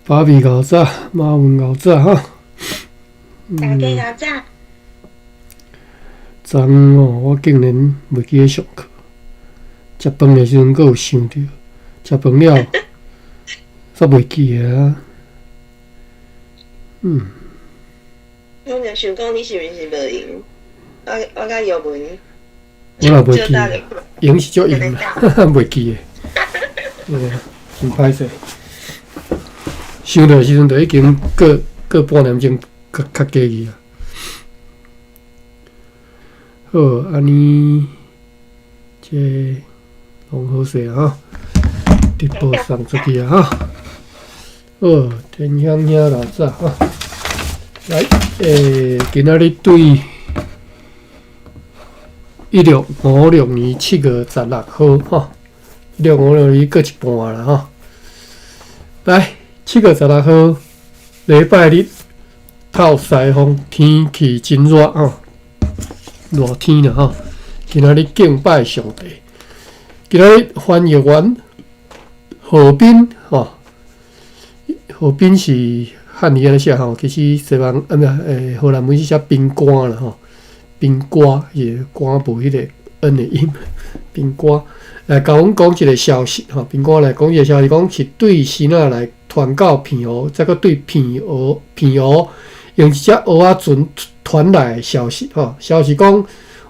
芭比𠢕早，馬文𠢕早哈。大家𠢕早。昨昏哦，我竟然袂記咧上課。食飯的時陣閣有想著，食飯了，煞袂記得啊。我就想講你是毋是無閒？我佮葉文。我若袂記，閒是足閒啦，袂記得。嗯，真歹勢。想著的時陣就已經過過半點鐘，較較過去啊。好，按呢，這攏好勢啊！直播送出去啊！哈。好，天香兄老早哈。來，今仔日對1656年7月16號吼，1656年過一半啦吼。來，七月十六號，禮拜日，透西風，天氣真熱吼，熱天啦吼。今仔日敬拜上帝，今仔日翻譯員何斌吼，何斌是漢語按呢寫吼，其實西方啊毋荷蘭文是寫賓官啦吼，賓官伊個官無彼個 n 的音，賓官來共阮講一個消息吼，賓官來講一個消息，講是對支那來傳到澎湖，再閣對澎湖澎湖用一隻蚵仔船傳來的消息吼，消息講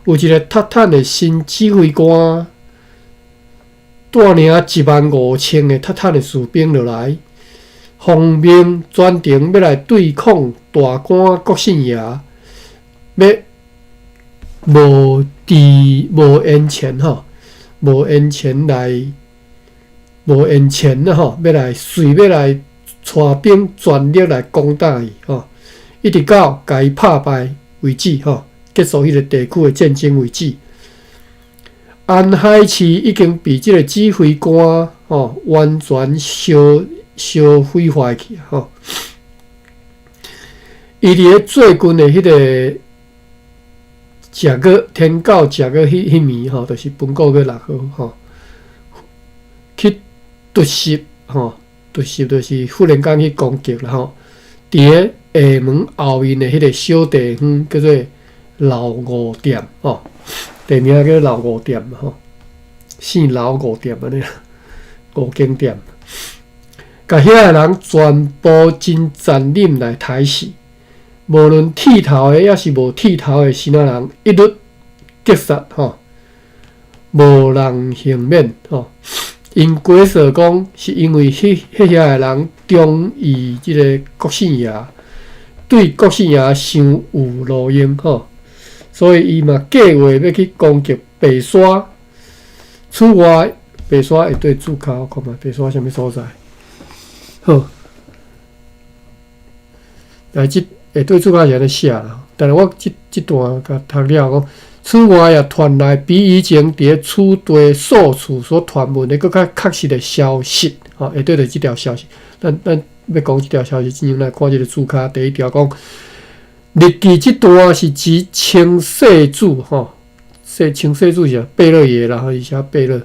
有一個鍥坦的新指揮官帶領1萬5千個鍥坦的士兵落來，奉命專程欲來對抗大官國姓爺，欲無佇無緣錢吼，無緣錢來無緣錢啦吼，欲來隨欲來帶兵全力來攻打伊吼，一直到共伊拍敗為止吼，結束彼個地區的戰爭為止。安海市已經被這個指揮官吼完全燒燒毀壞去吼。伊佇咧最近的彼個正月天狗正月彼彼暝吼，就是本個月6號吼，去突襲吼，突襲就是忽然間去攻擊啦吼。佇咧廈門後面的彼個小地方叫做老五店吼，地名叫老五店吼，姓老五店按呢，五間店，共遐的人全部真殘忍來刣死。無論剃頭的，抑是無剃頭的支那人，一律擊殺吼，無人幸免吼。𪜶解說講，是因為彼彼遐的人忠於這个國姓爺，對國姓爺傷有路用吼，所以伊嘛計劃欲去攻擊白沙。此外，白沙會對註腳，我看覓白沙啥物所在？好，來這。會對註腳是按呢寫啦，但是我這這段共讀了講，此外也傳來比以前佇咧此地數處所傳聞的閣較確實的消息，吼，會對著這條消息。咱咱欲講這條消息，進前來看這个註腳第一條講，日記這段是指清世祖，吼，世清世祖是貝勒爺啦，伊寫貝勒，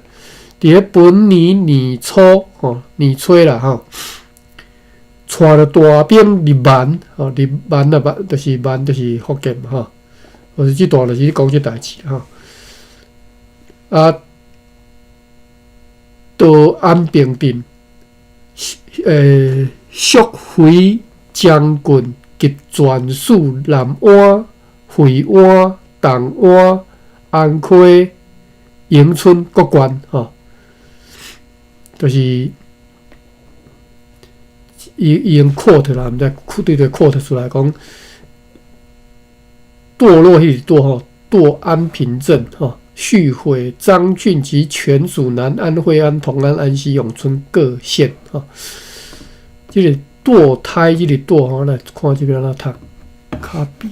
佇咧本年年初，吼，年初啦，吼。帶著大兵入閩，吼，入閩啊，閩就是閩，就是福建嘛，吼。或是這段就是講這代誌吼。啊，到安平鎮，續回將軍及全署南安、惠安、同安、安溪、永春各縣，吼，就是。伊伊用 quote 啦，毋知對對 quote 出來講，墮落彼是墮吼，墮安平鎮吼，續毀張俊及全屬南安、惠安、同安、安溪、永春各縣吼。這个墮胎，這个墮吼，來看這邊按怎讀，卡比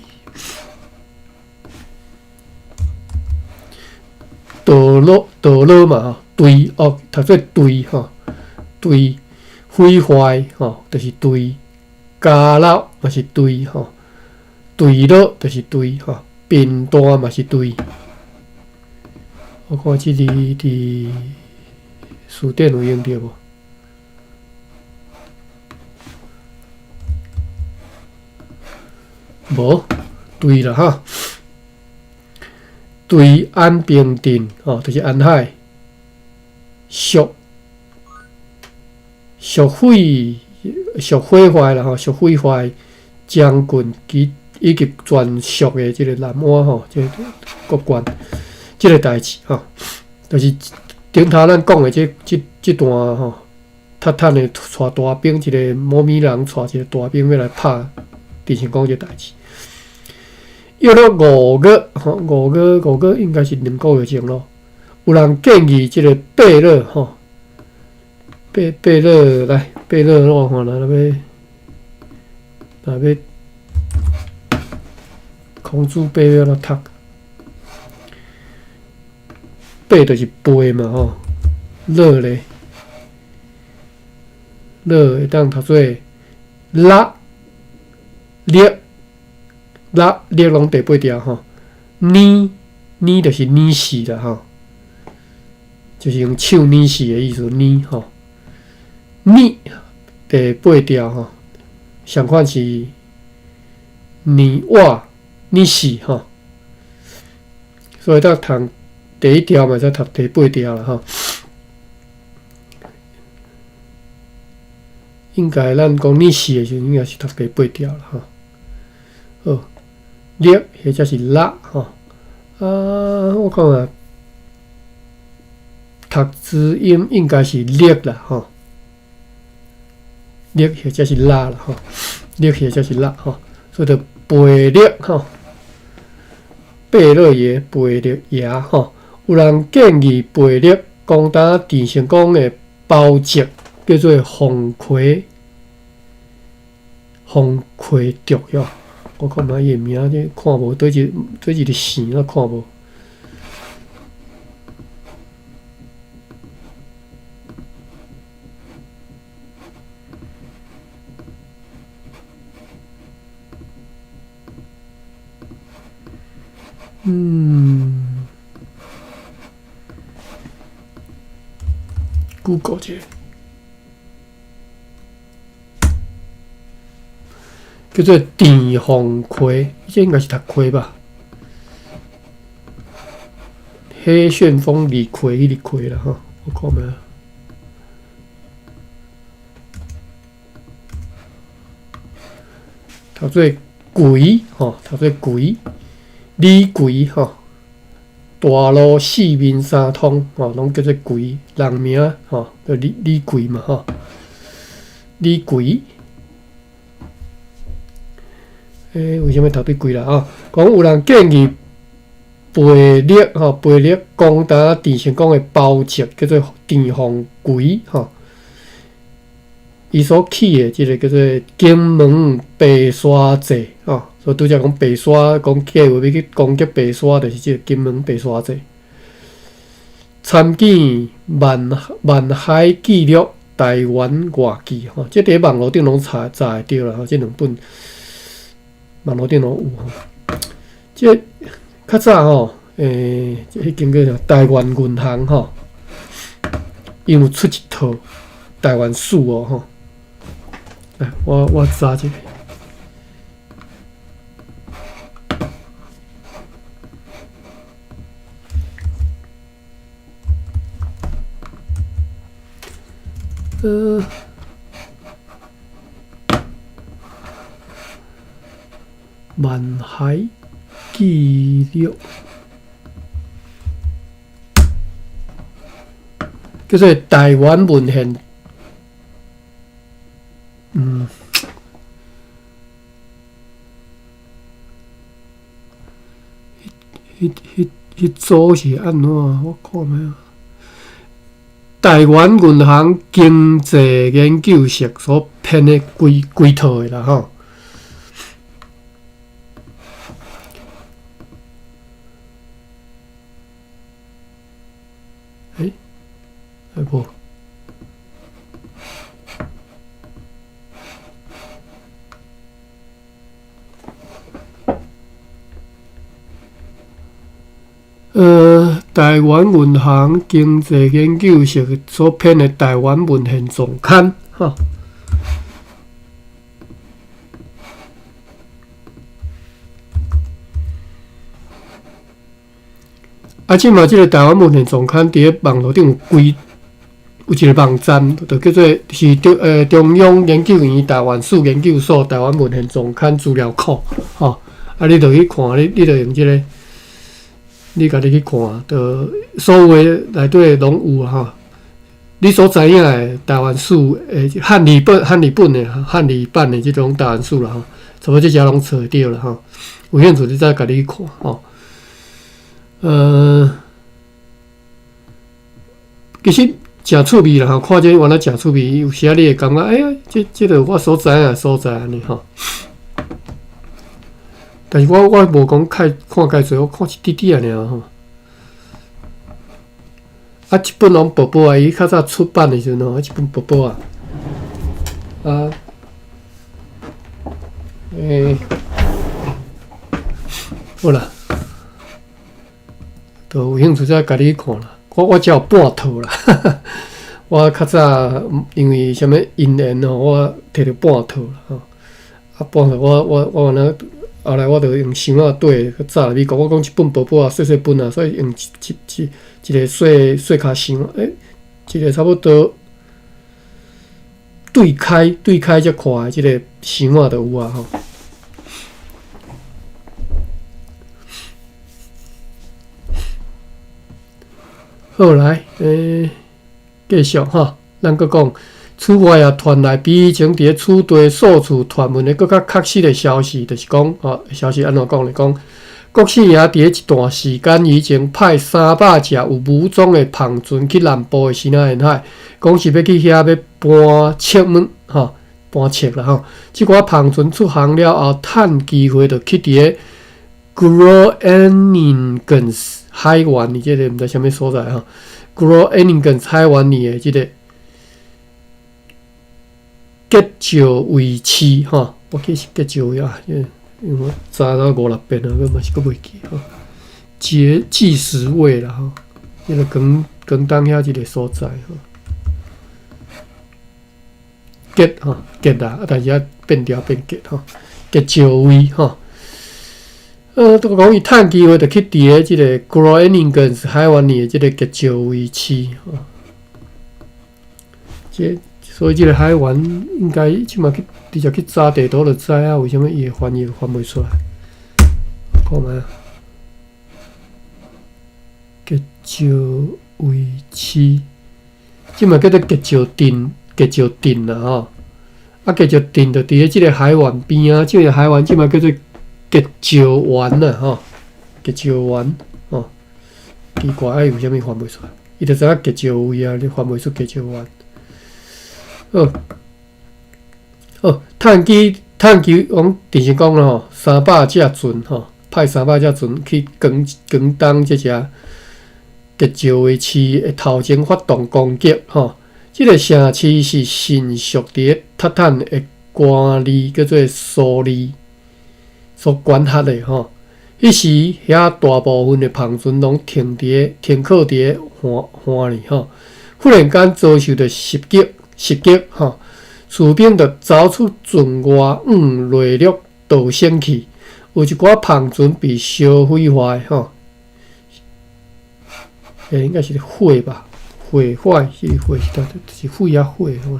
墮落墮落嘛吼，對哦，讀做對吼，對。毀壞吼，就是對；加落嘛是對吼，墜落就是對吼，平淡嘛是對。我看這字佇詞典有用著無？無對啦吼，對安平鎮吼，就是安海，屬屬毀屬毀壞啦吼，屬毀壞將軍及以及全屬的這個南灣吼，這個國縣這個代誌吼，就是頂頭咱講的這這這段吼，踢坦的帶大兵，一個摩米人帶一個大兵欲來拍鄭成功這個代誌。約了五月吼，五月五月應該是兩個月前咯。有人建議這個貝勒吼，貝貝勒來貝勒，我看若欲若欲孔子貝欲按怎讀？貝就是背嘛吼，勒咧，勒會當讀做拉勒拉勒攏第八條吼，捏捏就是捏死啦吼，就是用手捏死的意思，捏吼，捏第八條吼，相款是捏瓦捏死吼，所以當讀第一條嘛，會使讀第八條啦吼。應該咱講捏死的時陣，應該是讀第八條啦吼。好，勒或者是拉吼。啊，我看啊，讀字音應該是勒啦吼。勒或者是拉啦吼，勒或者是拉吼，所以就貝勒吼，貝勒爺、貝勒爺吼。有人建議貝勒攻打鄭成功的包職，叫做鳳葵，鳳葵竹哟。我看覓伊的名，這看無，佗一佗一个姓我看無。嗯，Google 一下，叫做鄭鳳葵，這應該是讀葵吧？黑旋風李逵，彼个逵啦吼，我看覓。讀做葵吼，讀做葵。李逵吼，大路四面三通吼，攏叫做逵，人名吼，叫李李逵嘛吼。李逵，欸，為啥物讀對逵啦？吼，講有人建議貝勒吼，貝勒攻打鄭成功的包職，叫做鄭鳳逵吼。伊所起的這個叫做金門白沙寨吼。所以拄才講白沙，講計劃欲去攻擊白沙，就是這個金門白沙寨。參見萬萬海記錄台灣外記吼，這佇網路頂攏查查會著啦吼，這兩本網路頂攏有吼。這較早吼，欸，彼間叫啥？台灣銀行吼，𪜶有出一套台灣史哦吼。來，我我查一下。呃，萬海記錄叫做台灣文獻，嗯，彼、彼、彼組是按怎？我看覓啊？台灣銀行經濟研究室所編的規規套的啦吼。欸，欸無。台灣銀行經濟研究室所編的《台灣文獻總刊》吼。啊，這馬這个台灣文獻叢刊佇咧網路頂有規有一个網站，就叫做是中央研究院台灣史研究所台灣文獻叢刊資料庫，吼。啊，你就去看，你就用這个，你家己去看，就所有的內底攏有吼。你所知影的台灣史的漢語本、漢語本的漢語版的這種台灣史啦吼，差不多這遮攏揣會著啦吼。有興趣你再家己去看吼。其實誠趣味啦吼，看這原來誠趣味，有時仔你會感覺，哎呀，這個我所知影的所在按呢吼。但是我無講看看介濟，我看一滴滴仔爾吼。啊，這本攏薄薄啊，伊較早出版的時陣吼，這本薄薄啊。啊，好啦，都有興趣再家己看啦。我只有半套啦，我較早因為啥物因緣吼，我摕著半套啦吼。啊，半套我按呢，後來我就用箱仔底去載來美國。我講這本薄薄啊，細細本啊，所以用一個細細跤箱，一個差不多對開對開遮寬的這个箱仔就有啊吼。好來，繼續吼，咱閣講，此外也傳來比以前佇咧此地數次傳聞的閣較確實的消息，就是講，吼，消息按怎講咧？講郭姓爺佇咧一段時間以前派300隻有武裝的帆船去南部的西南沿海，講是欲去遐欲搬冊物，吼，搬冊啦吼。這寡帆船出航了後，趁機會就去佇咧 Groningen 海灣，你這个毋知啥物所在吼。Groningen 海灣裡的這个吉石维市吼，我記是吉石維啊，因為我查了五六遍啊，閣嘛是閣袂記吼。節計時位啦吼，彼个廣廣東遐一个所在吼。吉吼吉啦，啊，但是啊變調變吉吼，吉石維吼。都講伊趁機會就去佇咧這个 Groningen 海灣裡的這个吉石維市吼。這所以這个海灣應該這馬去直接去查地圖就知影，為啥物伊會翻譯翻袂出來？看覓啊？吉石維市，這馬叫做吉石鎮，吉石鎮啦吼。啊，吉石鎮就佇咧這个海灣邊仔，這个海灣這馬叫做吉石灣啦吼，吉石灣吼，奇怪，啊伊為啥物翻袂出來？伊就知影吉石位啊，你翻袂出吉石灣。好，好，趁機趁機，講直接講啦吼，300隻船吼，派300隻船去廣廣東這隻吉石維市的頭前發動攻擊吼。這个城市是迅速佇咧塔坦的官吏叫做蘇利所管轄的吼。彼時遐大部分的帆船攏停佇咧停靠佇咧岸岸裡吼。忽然間遭受著襲擊，襲擊吼，士兵就走出船外往內陸逃生去，有一寡帆船被燒毀壞吼。應該是毀吧？毀壞是毀，是毀啊毀吼。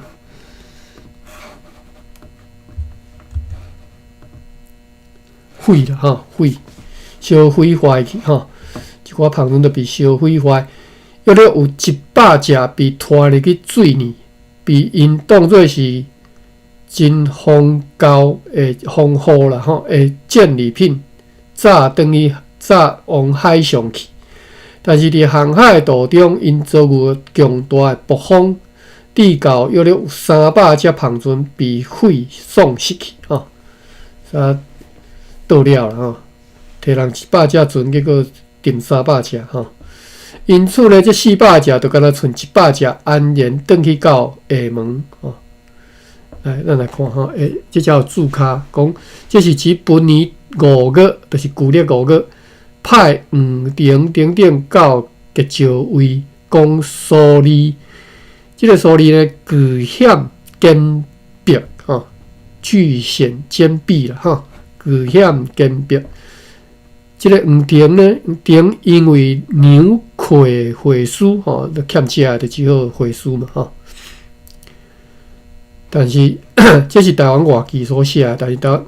毀啦吼，毀，燒毀壞去吼，一寡帆船就被燒毀壞，約略有100隻被拖入去水裡，被𪜶當做是真豐厚的豐富啦吼的戰利品，載轉去載往海上去。但是佇航海途中，𪜶遭遇強大的暴風，至到約略有300隻帆船被毀喪失去吼，啊，倒了啦吼，提人100隻船，結果沉300隻吼。因此呢，這400隻就敢若賰100隻安然轉去到廈門吼。來，咱來看吼，這隻有註卡講，這是指本年5月，就是舊曆5月，派黃庭等等到吉石維講蘇利，這个蘇利呢，據險堅壁吼，據險堅壁啦吼，據險堅壁，這个黃庭呢，黃庭因為糧缺會師吼，就欠食的就只好會師嘛吼。但是這是台灣外記所寫，但是台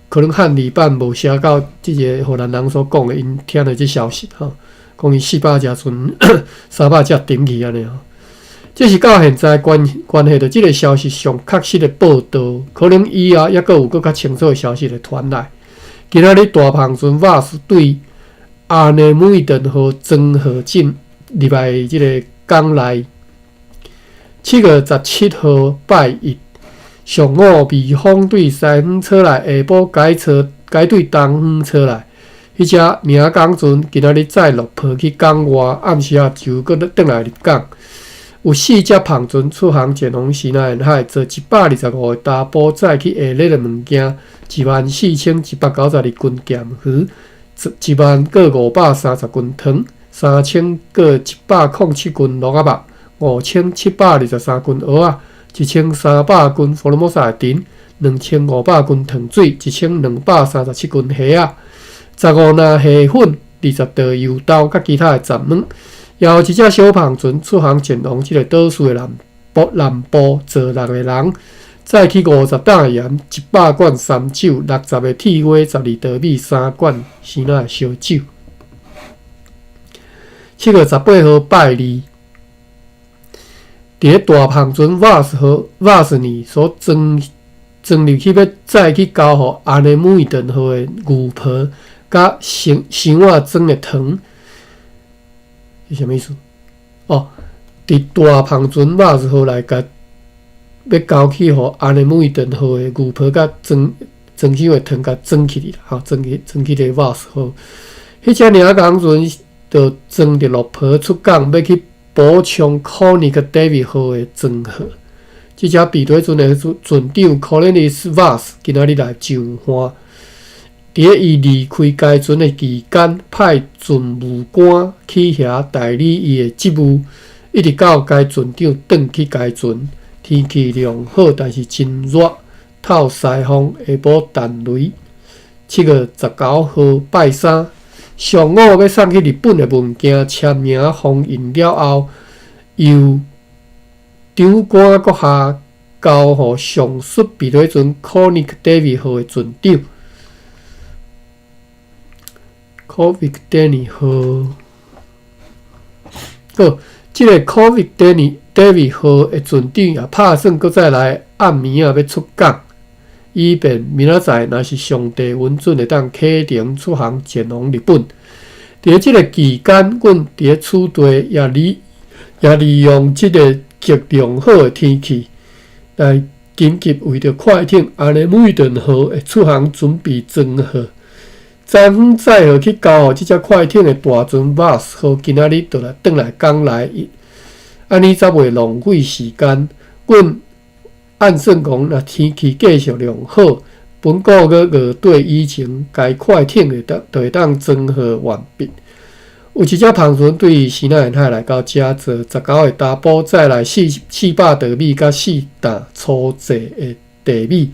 可能漢語版無寫到這个荷蘭人所講的，𪜶聽著這消息吼，講伊400隻船，300隻沉去按呢吼。這是到現在關係著這个消息上確實的報導，可能以後猶閣有閣較清楚的消息會傳來。今仔日大帆船瓦斯對阿內姆頓號裝貨進入來這个港內。7月17號拜一上午，微風對西方吹來，下晡改吹改對東方吹來。彼隻領港船今仔日載綠皮去港外，暗時仔就閣轉來入港。有四隻帆船出航前往西南沿海，載125個查埔載去下熱的物件，14,192斤鹹魚，10,530斤糖，3,107斤蘆仔肉，5,723斤蚵仔，1,300斤福爾摩沙的藤，2,500斤糖水，1,237斤蝦仔，15籃蝦粉，20袋油豆，佮其他的雜物。也有一隻小帆船出航前往這个島嶼的南部，載六個人，載去50擔鹽、100罐三酒、60個鐵鍋、12袋米、3罐生仔的燒酒。7月18號拜二，佇咧大帆船瓦斯號瓦斯尼所裝入去欲載去交予阿內姆頓號的牛皮，佮箱箱仔裝的糖。是啥物意思？哦，佇大帆船瓦斯號內，共欲交去予阿內姆頓號的牛皮佮裝裝箱的糖，共裝起去啦，吼，裝去佇瓦斯號。彼隻領港船就裝著綠皮出港，欲去補充 Konig David 號的裝貨。這隻避底船的船長 Cornelis Vos 今仔日來上岸。佇咧伊離開該船的期間，派船務官去遐代理伊的職務，一直到該船長轉去該船。天氣良好，但是真熱，透西風，下晡陳雷。7月19號拜三，上午欲送去日本的文件簽名封印了後，由長官閣下交予上述避底船 Konig David 號的船長。Konig David 號，好，這个 Konig David 號的船長也拍算閣再來暗暝仔欲出港，以便明仔載若是上帝允准會當啟程出航前往日本。佇咧這个期間，阮佇咧此地也利用這个極良好的天氣，來緊急為著快艇阿內姆頓號的出航準備裝貨。昨昏載貨去交予這隻快艇的大船瓦斯號，今仔日就來轉來港內，按呢才袂浪費時間。阮按算講，若天氣繼續良好，本個月月底以前，該快艇就會當裝貨完畢。有一隻帆船對西南沿海來到遮載19個查埔，載來400袋米佮4擔粗製的地米。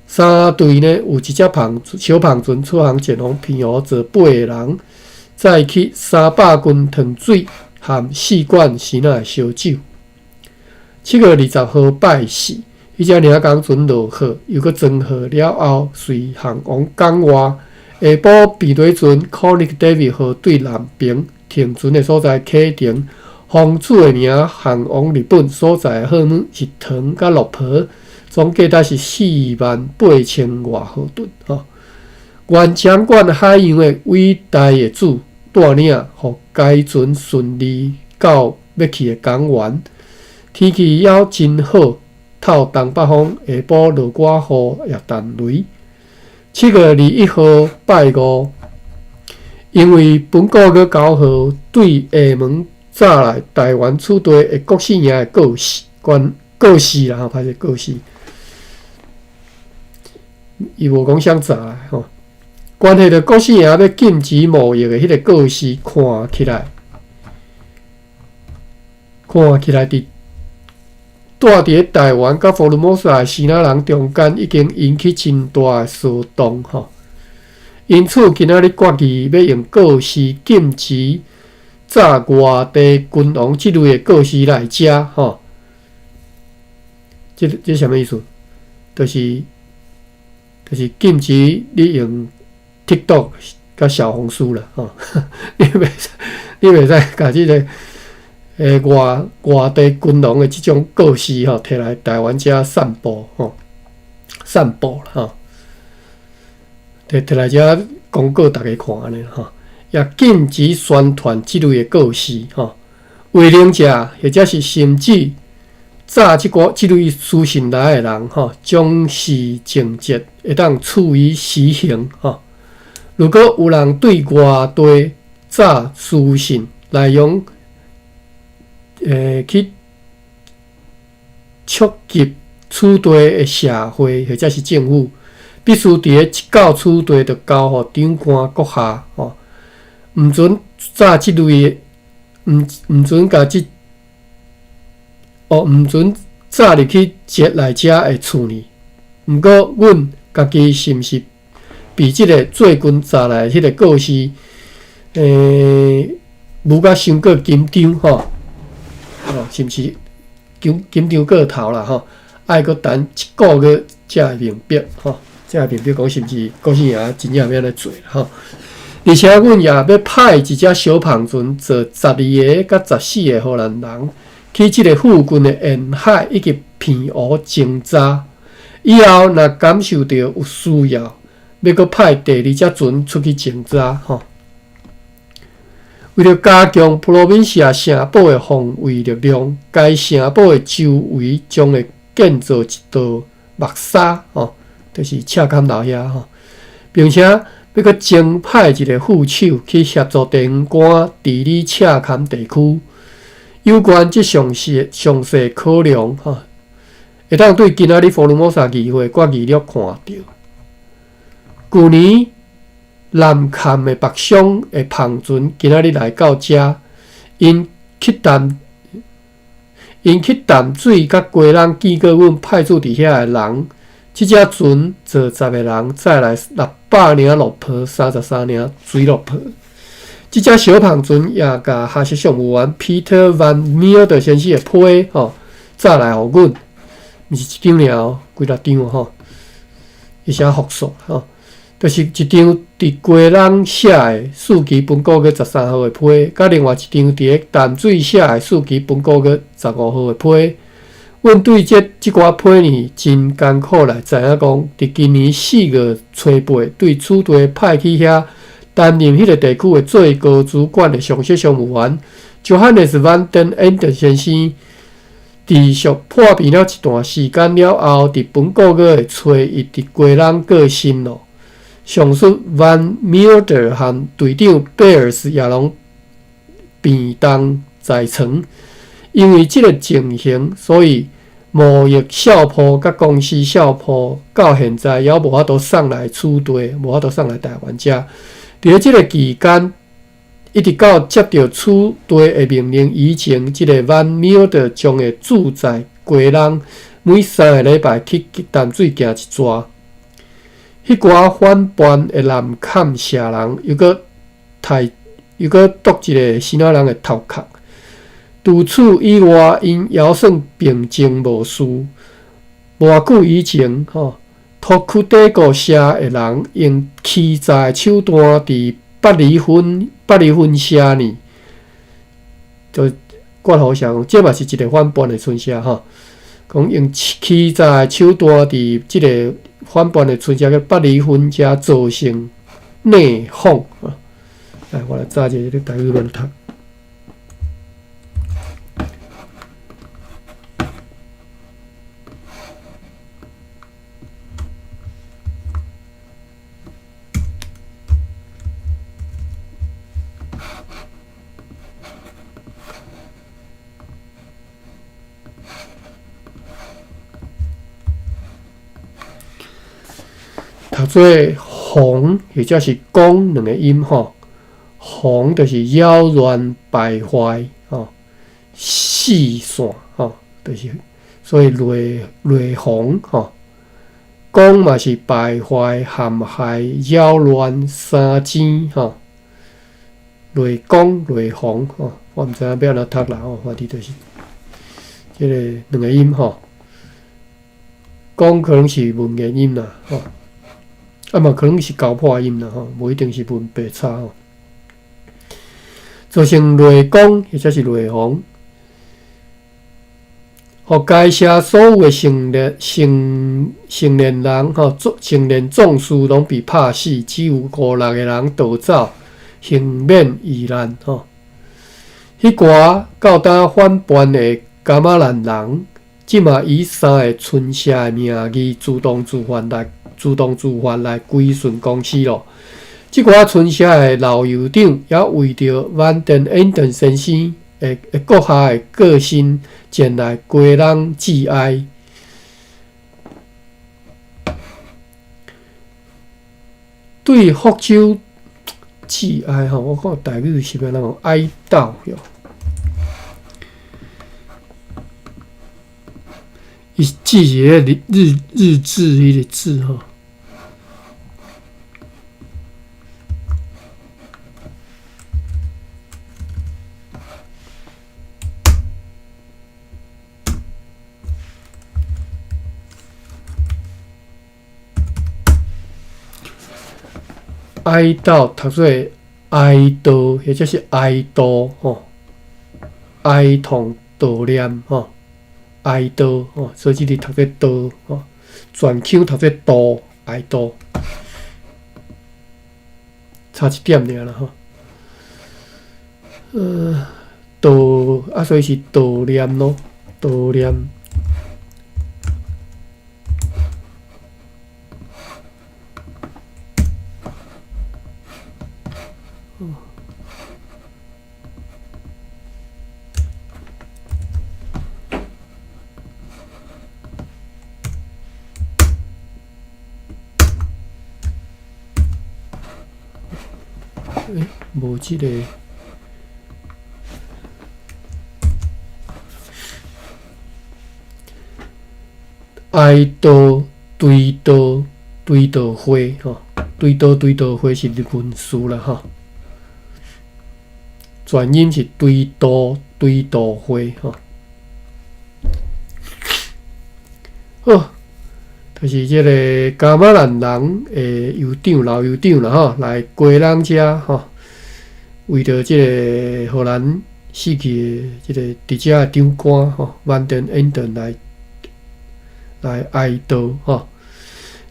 三隊呢，有一隻帆小帆船出航前往澎湖，載八個人，載去300斤糖水含4罐生仔的燒酒。7月20號拜四，彼隻領港船落貨，又閣裝貨了後，隨航往港外。下晡避底船 Konig David 號對南爿停船的所在啟程，風主的名航往日本所載的貨物是糖佮綠皮。總計達是4萬8千外荷噸。吼，原掌管海洋的偉大的主帶領，予該船順利到欲去的港灣。天氣猶真好，透東北風，下晡落寡雨也陳雷。7月21號拜五，因為本個月9號對廈門載來台灣此地的郭姓爺的過世，關過世啦，歹勢過世。伊無講啥載來吼，關係著郭姓爺欲禁止貿易的彼个告示，看起來佇蹛佇咧台灣佮福爾摩沙的支那人中間，已經引起真大的騷動吼。因此，今仔日決議欲用告示禁止炸外地君王這類的告示來遮吼。這啥物意思？就是禁止你用 TikTok 佮小紅書啦吼。你袂使共這个外地君王的這種故事吼，提來台灣遮散布吼，散布啦吼，提來遮公告逐家看按呢吼，也禁止宣傳這類的故事吼。違令者或者是甚至詐這類書信來的人吼，將視情節會當處以死刑吼。如果有人對外地詐書信內容，去觸及此地的社會或者是政府，必須佇咧一到此地就交予長官閣下吼，毋准詐這類的，毋准共這，哦，毋准詐入去節來遮的厝裡。毋過，阮家己是毋是被這个最近詐來彼个故事，舞甲傷過緊張吼？哦，是毋是緊張過頭啦？吼，愛閣等一個月才會明白吼，才會明白講是毋是郭姓爺真正欲按呢做吼。而且，阮也欲派一隻小帆船，載12个佮14个荷蘭人去這个附近的沿海以及澎湖偵查。以後若感受著有需要，欲閣派第二隻船出去偵查吼。為著加強普羅文西亞城堡的防衛力量，該城堡的周圍將會建造一道木柵，吼，就是赤崁樓遐吼，並且欲閣增派一个副手去協助地方官治理赤崁地區。有關這詳細考量，吼，會當對今仔日福爾摩沙議會決議錄看著。舊年南崁的北上的帆船今仔日來到遮，𪜶去淡水佮基隆見過阮派駐佇遐的人。這隻船載10个人，載來600領落皮，33領水落皮。這隻小帆船也共哈士上務員 Peter Van Meerder 先生的批吼，載來予阮，毋是一張爾哦，幾若張吼，伊寫複數吼。就是一張佇基隆寫的四期分割月13號的批，佮另外一張佇咧淡水寫的四期分割月15號的批。阮對這寡批呢，真艱苦來知影講，佇今年4月初8，對此地派去遐擔任彼个地區的最高主管的上席商務員 Johannes van den Ende 先生，持續破病了一段時間了後，佇本個月的初一佇基隆過身咯。上述 Van Meerder 和隊長貝爾斯也攏病重在床，因為這个情形，所以貿易少鋪佮公司少鋪到現在猶無法度送來此地，無法度送來台灣遮。佇咧這个期間，一直到接著此地的命令以前，這个 Van Meerder 將會駐在基隆，每3个禮拜去淡水行一逝。彼寡反叛的南崁社人，又閣剁一个爍爁人的頭殼。除此以外，𪜶猶算平靜無事。無偌久以前，吼，托屈底國社的人用欺詐的手段，佇八里分社呢，就括號寫講，這嘛是一个反叛的村社吼。講用欺詐的手段，佇這个反叛的村社叫八里分遮造成內訌。來，我來查一下這个台語欲讀。讀做紅或者是講兩个音吼，紅就是擾亂敗壞吼，四散吼，就是所以雷雷洪吼，講嘛是敗壞、陷害、擾亂、三尖吼，雷公、雷洪吼，我毋知影欲按怎讀啦吼，反正就是這个兩个音吼。講可能是文言音啦吼，啊嘛可能是交破音啦吼，無一定是文白差吼。造成雷公或者是雷洪，予該社所有的成年成成年人吼，成年壯士攏被拍死，只有五六个人逃走，幸免遇難吼。彼寡到今反叛的噶瑪蘭人，這馬以三个村社的名義自動自發來自動自發來歸順公司囉。這寡村社的老酋長也為著萬電恩頓先生的閣下的過身前來歸人致哀。對福州致哀吼，我看台語是欲按怎講哀悼喲。伊致是彼個日日志彼个志吼。哀悼讀做哀悼，或者是哀悼吼，哀痛悼念吼，哀悼吼，所以這裡讀做悼吼，全腔讀做悼，哀悼，差一點爾啦吼。悼啊，所以是悼念咯，悼念。欸，無這个。哀悼追悼追悼會吼，追悼追悼會是文詞啦吼，全音是追悼追悼會吼。好，就是這个噶瑪蘭人的酋長老酋長啦吼，來歸人遮吼，為著這个荷蘭死去的這個佇遮的長官吼，萬電恩頓來來哀悼吼，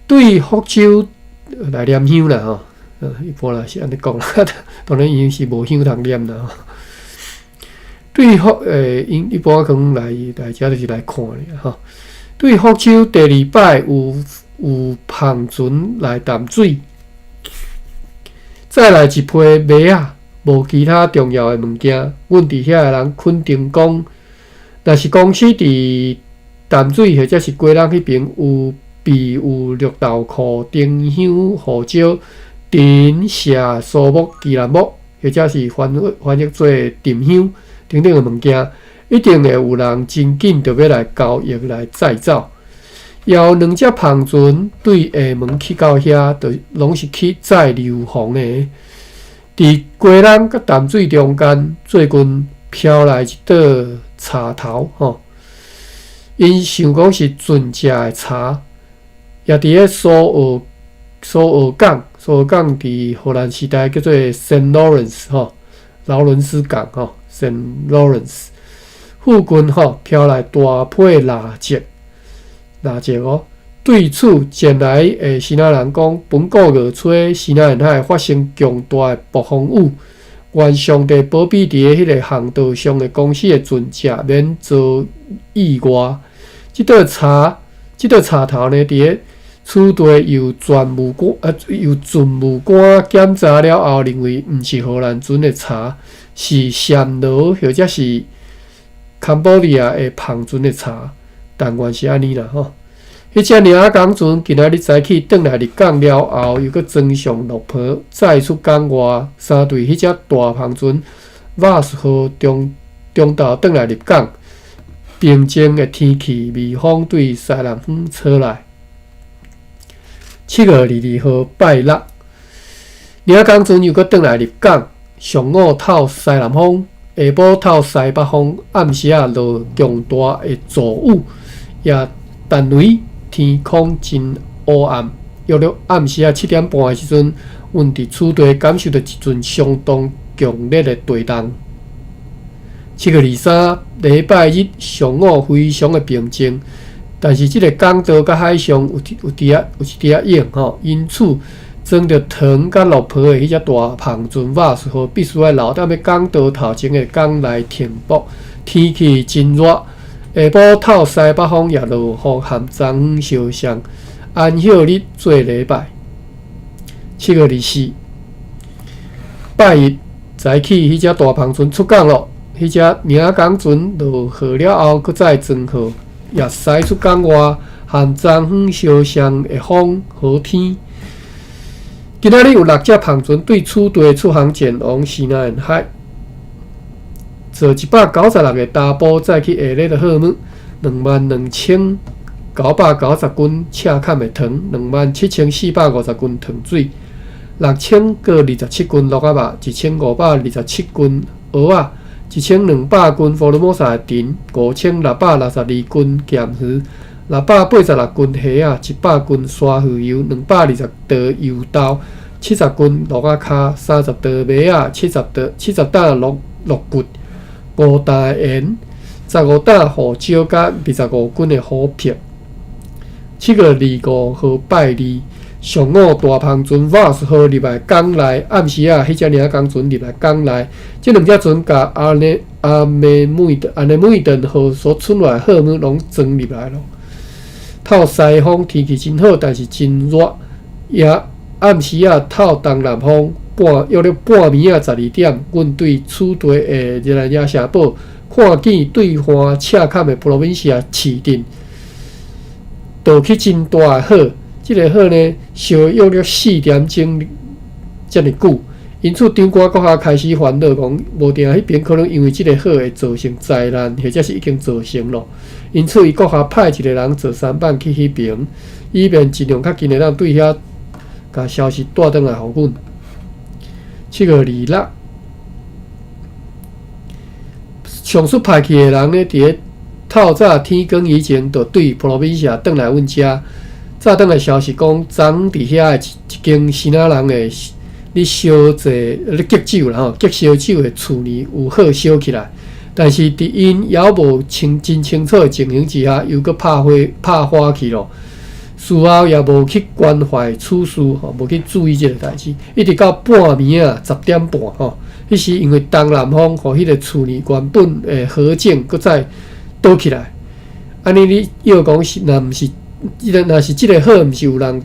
對福州來念香啦吼，一般啦是按呢講啦，當然𪜶是無香通念啦吼。對福𪜶一般可能來來遮就是來看爾吼。對福州第二擺有有帆船來淡水，再來一批馬仔，無其他重要的物件。阮佇遐的人肯定講，若是公司佇淡水或者是基隆彼爿有備有綠豆庫、丁香、胡椒、甜蔗、蘇木、吉蘭木，或者是翻翻譯做沉香等等的物件，一定會有人真緊著欲來交易來載走。也有兩隻帆船對廈門去到遐，就攏是去載硫磺的。佇基隆佮淡水中間，最近飄來一朵茶頭吼。𪜶想講是純正的茶，也佇咧蘇澳蘇澳港，蘇澳港佇荷蘭時代叫做聖勞倫斯吼，勞倫斯港吼，聖勞倫斯附近吼飄來大批蠟燭，蠟燭哦。對此前來的支那人講，本個月初西南沿海發生強大的暴風雨，願上帝保庇佇咧彼个航道上的公司的船隻免遭意外。這朵茶，這朵茶頭呢，佇咧此地由全務官由船務官檢查了後，認為毋是荷蘭船的茶，是暹羅或者是坎波利亞的帆船的茶。但願是按呢啦吼。彼隻領港船今仔日早起轉來入港了後，又閣裝上落婆，載出港外。相對彼隻大帆船，瓦斯號中中晝轉來入港。平靜的天氣，微風對西南方吹來。7月22號拜六，領港船又閣轉來入港。上午透西南風，下晡透西北風，暗時仔落強大的驟雨，也但雷，天空真烏暗。約略暗時仔7點半的時陣，阮佇此地感受著一陣相當強烈的地動。7月23禮拜日上午非常的平靜，但是這个港道佮海上有有佇仔有一啲仔湧吼，因此裝著糖佮落皮的彼隻大帆船瓦斯號必須愛留踮咧港道頭前的港內停泊。天氣真熱，下晡透西北風也落雨含昨昏相像。安息日做禮拜。7月24拜一早起，彼隻大帆船出港咯。彼隻領港船落雨了後，閣再裝貨，也駛出港外，含昨昏相像的風和天。今仔日有六隻帆船對此地出航前往西南沿海，坐196個查埔載去下禮的貨物，22,990斤赤坎的糖，27,450斤糖水，6027斤鹿仔肉，1527斤蚵仔，1200斤福爾摩沙的藤，5662斤鹹魚，686斤蝦仔，100斤沙魚油，220袋油豆，70斤鹿仔跤，30袋麥仔，70袋70擔鹿鹿骨，5擔鹽，15擔胡椒，佮25斤的虎皮。7月25號拜二，上午大帆船瓦斯號入來港內，暗時仔彼隻領港船入來港內，這兩隻船共阿內阿美梅阿內梅頓號所出來貨物攏裝入來咯。透西風，天氣真好，但是真熱。也暗時仔透東南風，半約略半暝仔12點，阮對此地的熱蘭遮城堡看見對岸赤坎的普羅文西亞市鎮，著起真大的火。這个火呢，燒約略4點鐘遮爾久，因此長官閣較開始煩惱，講無定彼邊可能因為這个火會造成災難，或者是已經造成咯。因此，伊閣較派一個人坐舢舨去彼邊，以便盡量較近會當對遐共消息帶轉來予阮。7月26，上述派去的人呢，佇咧透早天光以前，就對普羅文西亞轉來阮遮。早轉來消息講，昨昏佇遐的一間支那人的咧燒製咧激酒啦吼，激燒酒的厝呢有火燒起來，但是佇𪜶猶無清真清楚的情形之下，又閣拍火拍火去咯。事後也無去關懷此事吼，無去注意這个代誌，一直到半暝仔10點半吼，彼時因為東南風，予彼个厝呢原本的火種閣再倒起來。按呢你欲講是若毋是？這个若是這个火，毋是有人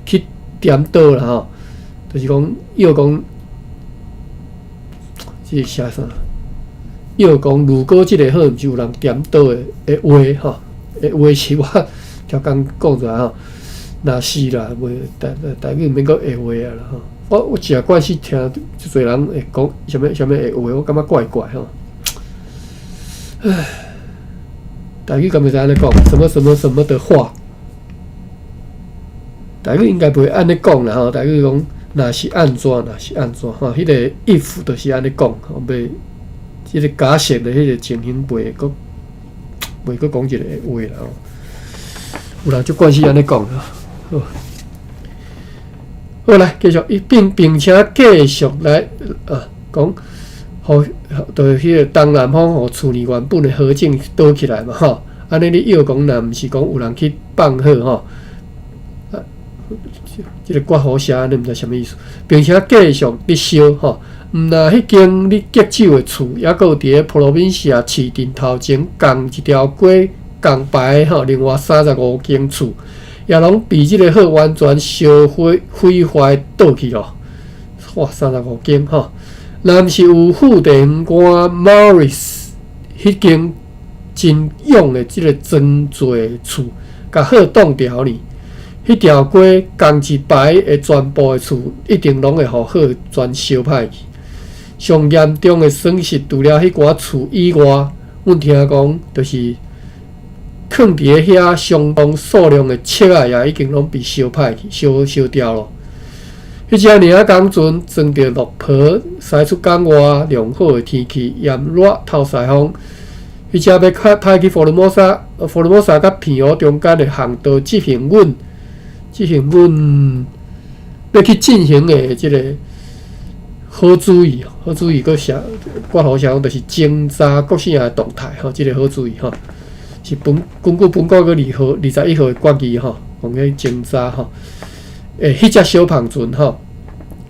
去點倒啦吼，就是講欲講，這是寫啥？欲講如果這个火毋是有人點倒的的話吼，的話是我超工講出來吼，若是啦，袂台台語毋免閣會話啊啦吼。我誠慣勢聽足濟人會講啥物啥物會話，我感覺怪怪吼。唉，台語敢會使按呢講？什麼什麼什麼的話？台語應該袂按呢講啦吼，台語講若是按怎，若是按怎吼，彼个 if 就是按呢講，吼，袂這个假設的彼个情形袂閣袂閣講一个話啦吼。有人足慣勢按呢講啦，好，好來繼續，伊並並且繼續來啊講，予就是彼个東南風予厝呢原本的火種倒起來嘛吼，按呢你欲講若毋是講有人去放火吼。這个括號寫按呢毋知啥物意思，並且繼續咧燒吼，毋若彼間咧激酒的厝，猶閣有佇咧普羅文西亞市鎮頭前仝一條街仝排吼，另外35間厝，也攏被這个火完全燒毀毀壞倒去咯。哇，三十五間吼，若毋是有副地方官 Morris 彼間真勇的這个裝做厝，共火擋牢呢。彼條街仝一排的全部的厝，一定攏會予火全燒歹去。上嚴重的損失，除了彼寡厝以外，阮聽講，就是囥佇咧遐相當數量的尺仔也已經攏被燒歹去、燒燒掉咯。彼隻領港船裝著綠婆，駛出港外良好的天氣，炎熱透西風。彼隻欲派派去福爾摩沙、福爾摩沙佮澎湖中間的航道執行阮、執行阮欲去進行的這个好主意，好主意，閣寫括號寫講就是偵查國姓的動態吼，這个好主意吼，是本根據本國閣二號21號的決議吼，講去偵查吼。欸，彼隻小帆船吼，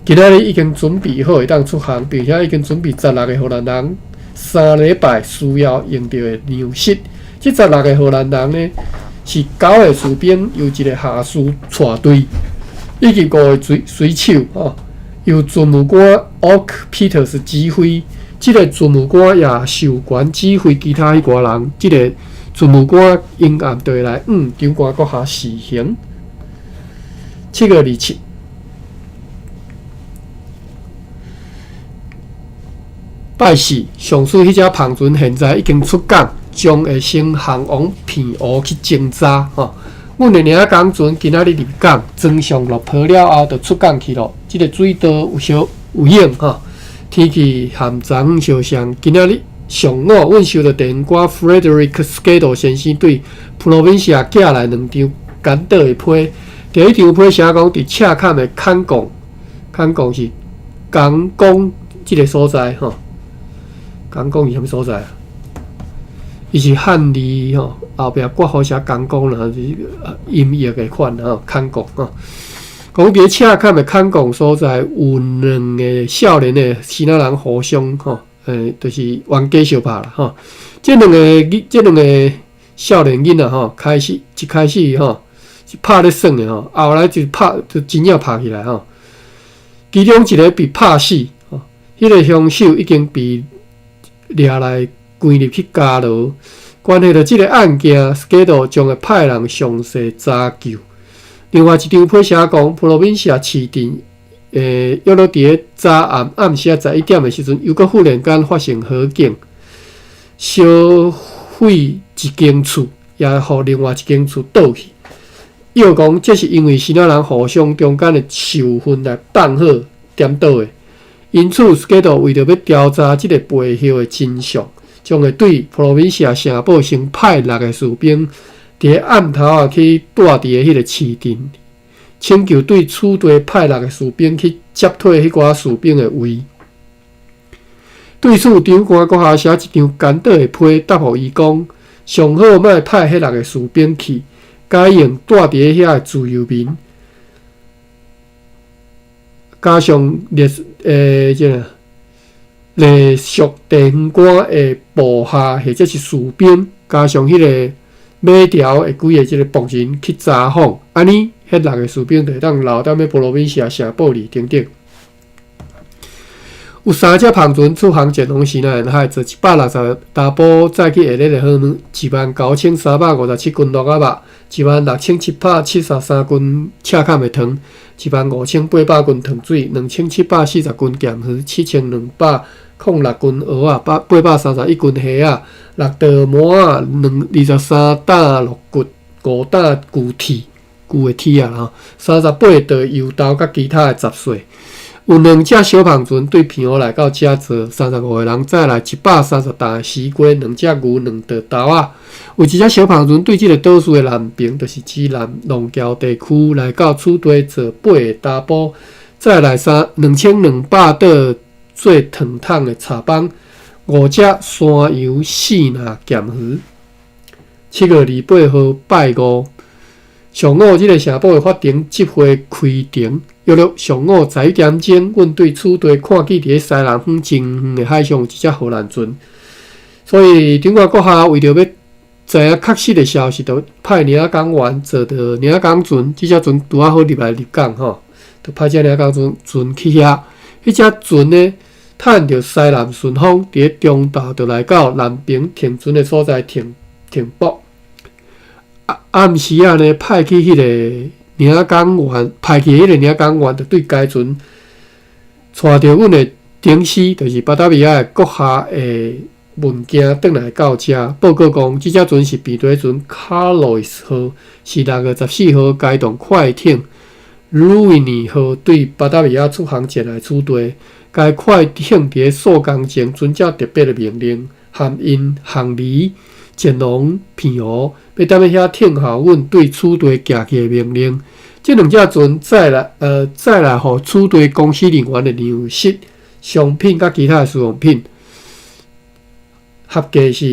今仔日已經準備好會當出航，並且已經準備十六个荷蘭人3禮拜需要用著的糧食。這十六个荷蘭人呢，是九个士兵由一个下士帶隊，以及五个水水手吼，由船務官 Oak Peters 指揮。這个船務官也授權指揮其他彼寡人。這个船務官應暗就會來向長官閣下示行。7月27，拜四，上述彼隻帆船現在已經出港，將會先航往澎湖去偵查。吼，阮的領港船今仔日入港，裝上落坡了後，就出港去咯。這个水道有小有影吼，天氣和昨昏相像。今仔日上午，阮收到電話，Frederick Skiddo 先生對普羅文西亞寄來兩張干島的批。第一張批寫講，佇赤崁的坎貢，坎貢是港公這个所在吼。港公是啥物所在啊？伊是漢字吼，後壁括號寫港公啦，是音譯的款吼，坎貢吼。講佇赤崁的坎貢所在，有兩个少年的支那人互相吼，就是冤家相拍啦吼。這兩个少年囡仔吼，開始一開始吼，是拍咧耍的吼，後來就拍就真正拍起來吼。其中一个被拍死，吼，彼个兇手已經被掠來關入去監牢。關係著這个案件，Skiddo 將會派人詳細查究。另外一張批寫講，普羅文西亞市鎮，約落佇咧昨暗暗時仔11點的時陣，又閣忽然間發生火警，燒毀一間厝，也予另外一間厝倒去。又講，這是因為支那人互相中間的仇恨來放火顛倒的。因此，Skiddo 為著欲調查這个背後的真相，將會對普羅文西亞城堡先派六个士兵，佇咧暗頭仔去蹛佇咧彼个市鎮，請求對此地派六个士兵去接替彼寡士兵的位。對此，長官閣下寫一張簡短的批答覆伊講，上好莫派彼六个士兵去。改用蹛佇咧遐的自由民，加上列這个隸屬地方官的部下或者是士兵，加上彼个馬條的幾个這个僕人去查訪，按呢，彼六个士兵就會當留踮咧波羅比西亞城堡裡等等。有三隻帆船出航前往西南海，坐160查埔載去下咧的河19357斤鹿仔肉，16773斤赤崁的糖，15800斤糖水，2740斤鹹魚，7206斤蚵仔，831斤蝦仔，六袋麻仔，23擔鹿骨，5擔牛蹄，牛的蹄仔吼，38袋油豆佮其他的雜碎。有兩隻小帆船對澎湖來到遮坐35个人，載來130擔的絲瓜，兩隻牛，兩袋豆仔。有一隻小帆船對這个島嶼的南邊，就是指南龍橋地區來到此地坐八个查埔，載來2200袋做糖桶的茶枋，五隻山羊，四籃鹹魚。7月28號拜五上午，這个城堡的法庭集會開庭。約略上午11點鐘，阮對此地看見佇咧西南方真遠的海上有一隻荷蘭船，所以長官閣下為著欲知影確實的消息，就派領港員坐著領港船，這隻船拄仔好入來入港吼，就派這領港船船去遐。彼隻船呢，趁著西南順風，佇咧中晝就來到南爿停船的所在停停泊。暗時仔呢，派去彼个領港員，派去彼个領港員，就對該船帶著阮的頂司，就是巴達維亞的閣下的文件轉來到遮，報告講，這隻船是平底船卡洛斯號，是6月14號開動快艇魯維尼號對巴達維亞出航前來此地。該快艇佇數工前遵照特別的命令，含𪜶行李前往澎湖，欲踮咧遐聽候阮對此地寄去的命令。這兩隻船載來，載來予此地公司人員的糧食、商品佮其他的使用品。合計是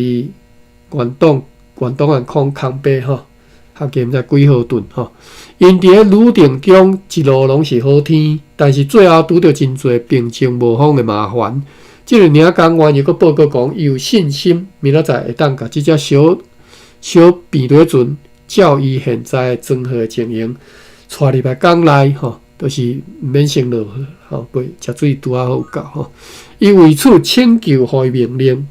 遠東遠東岸空空白吼，合計毋知幾號噸吼。𪜶佇咧旅程中一路攏是好天，但是最後拄著真濟平靜無風的麻煩。這個領工員又閣報告講，伊有信心明仔載會當共這隻小小平底船照伊現在裝貨的情形帶入來港內吼，就是毋免先落吼，袂食水拄仔好有夠吼。伊為此請求予伊命令。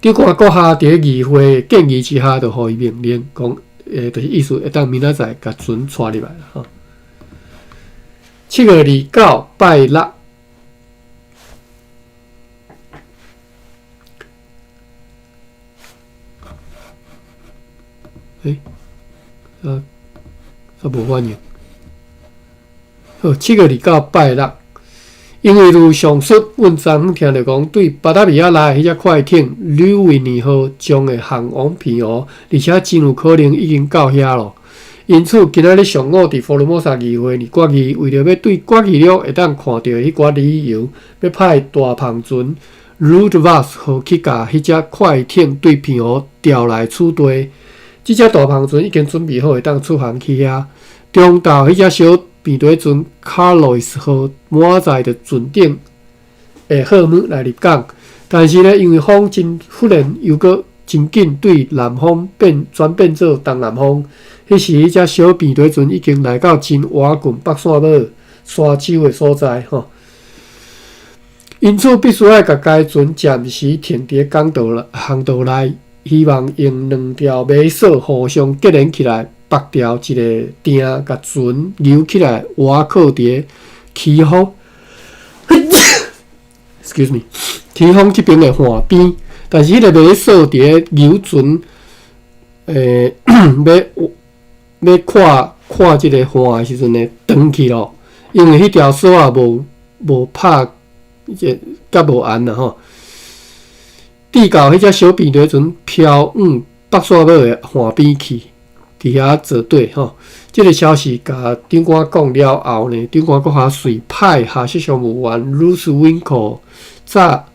長官閣下佇咧議會建議之下，就予伊命令，講，就是意思會當明仔載共船帶入來啦吼。7月29拜六，欸，啊，啊無反應。好，7月29拜六。因為如上述，阮昨昏聽著講，對巴達維亞來的彼隻快艇“呂維尼號”將會航往澎湖，而且真有可能已經到遐咯。因此，今仔日上午佇福爾摩沙議會裡決議，為著欲對決議錄會當看著的彼寡理由，欲派大帆船“魯德瓦斯號”去共彼隻快艇對澎湖調來此地。這隻大帆船已經準備好會當出航去遐。中晝彼隻小平底船卡洛斯號滿載著船頂的貨物來入港，但是呢，因為風真忽然又閣真緊對南風變轉變做東南風，彼時彼隻小平底船已經來到真倚近北線尾沙洲的所在吼，因此必須愛共該船暫時停佇港道航道內，希望用兩條馬索互相結連起來。縛牢一個碇，共船扭起來，倚靠佇起風，excuse me，起風這邊的岸邊。但是彼個馬索佇咧扭船，欲欲跨跨這個岸的時陣呢，斷去咯。因為彼條索仔無無拍，這較無絚啦吼。直到彼隻小平底船飄往北線尾的岸邊去。佇遐做對吼，這個消息共長官講了後呢，長官閣下隨派下屬商務員魯斯溫克早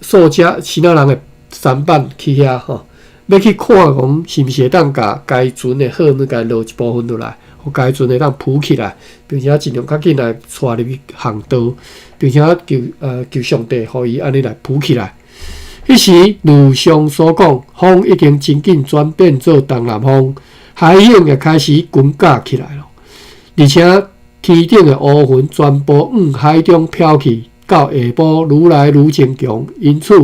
數隻其他人的舢板去遐吼，欲去看講是毋是會當共該船的貨物共落一部分落來，予該船會當浮起來，並且盡量較緊來帶入去航道，並且求求上帝予伊按呢來浮起來。彼時，如上所講，風已經真緊轉變做東南風，海湧也開始滾架起來了，而且天頂的烏雲全部往海中飄去，到下晡愈來愈堅強。因此，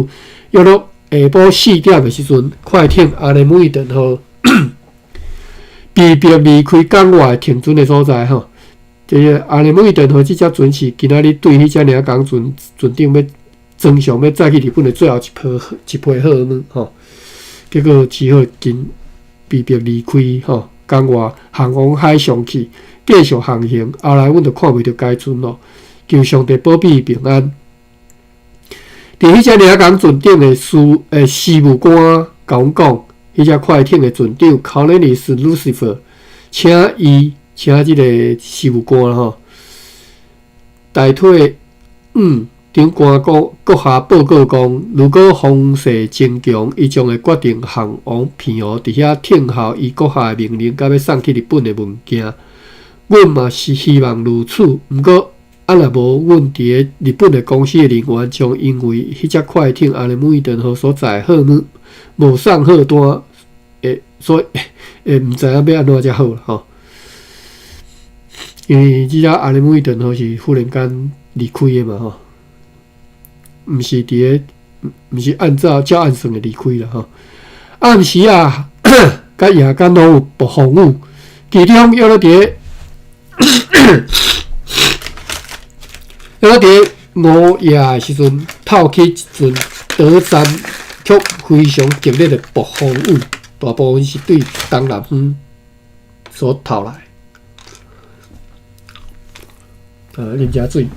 約莫下晡4點的時陣，快艇阿雷姆伊頓號被迫離開港外停船的所在。吼，這個阿雷姆伊頓號這隻船是今仔日對彼隻領港船船頂欲裝上欲載去日本的最後一批一批貨物。吼，結果只好緊被迫離開吼港外，航往海上去，繼續航行。後來阮就看袂著該船咯，求上帝保庇平安。佇彼隻領港船頂的事務官共阮講，彼隻快艇的船長考內尼斯·魯西弗，請伊請這個事務官吼，代替長官閣閣下報告講，如果風勢真強，伊將會決定航往澎湖，佇遐聽候伊閣下的命令，佮欲送去日本的物件。阮嘛是希望如此，毋過啊若無，阮佇咧日本的公司的人員將因為彼隻快艇阿雷姆伊頓號所載的貨物無送貨單，會所以會毋知影欲按怎才好啦吼。因為這隻阿雷姆伊頓號是忽然間離開的嘛吼。毋是佇咧，毋是按照照按算的離開啦吼。暗時啊，佮夜間攏有暴風雨，其中約莫佇咧，約莫佇咧午夜的時陣，透起一陣短暂卻非常激烈的暴風雨，大部分是對東南方所透來。啉遮水。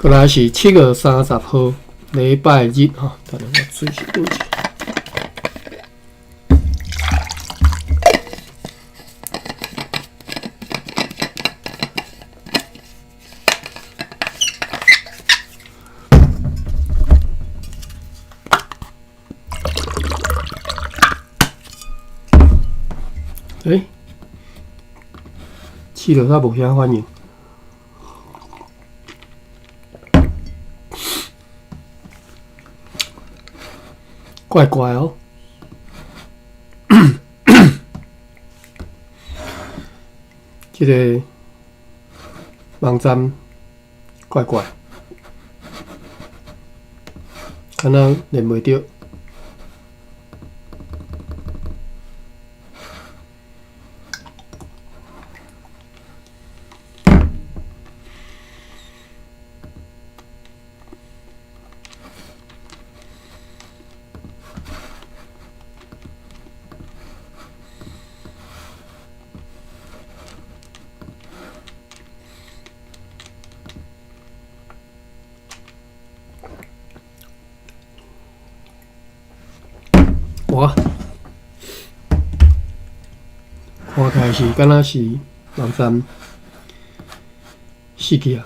過來是7月30號，禮拜日吼，等下我水是倒去。欸，試落煞無啥反應。怪怪哦，這个網站怪怪，敢若連袂著。哇！看起來是敢若是網站死去啊！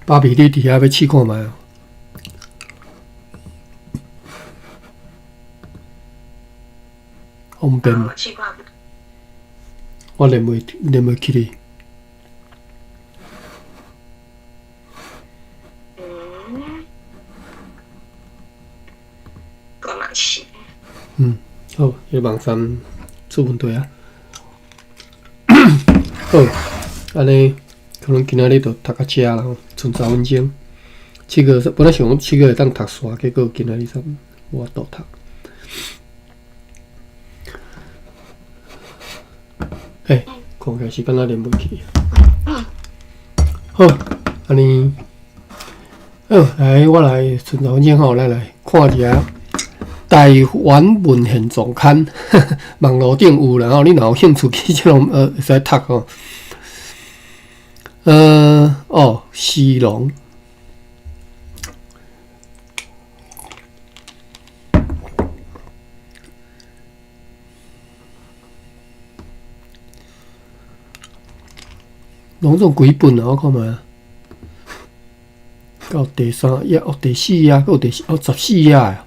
芭比，你佇遐欲試看覓哦？方便。我連袂起哩。我嘛是。好，彼個網站出問題啊。好，按呢可能今仔日就讀到遮啦吼，賰十分鐘。七月本來想講7月會當讀煞，結果今仔日煞無法度讀。欸，看起來是敢若連袂起。好，按呢，好，來我來賰十分鐘吼，咱來看一下台灣文獻叢刊，網路頂有啦吼，你若有興趣去這種會使讀吼。哦，西龍。攏總幾本啊？我看覓啊。到第三頁哦，第四頁，閣有第四哦，14頁啊。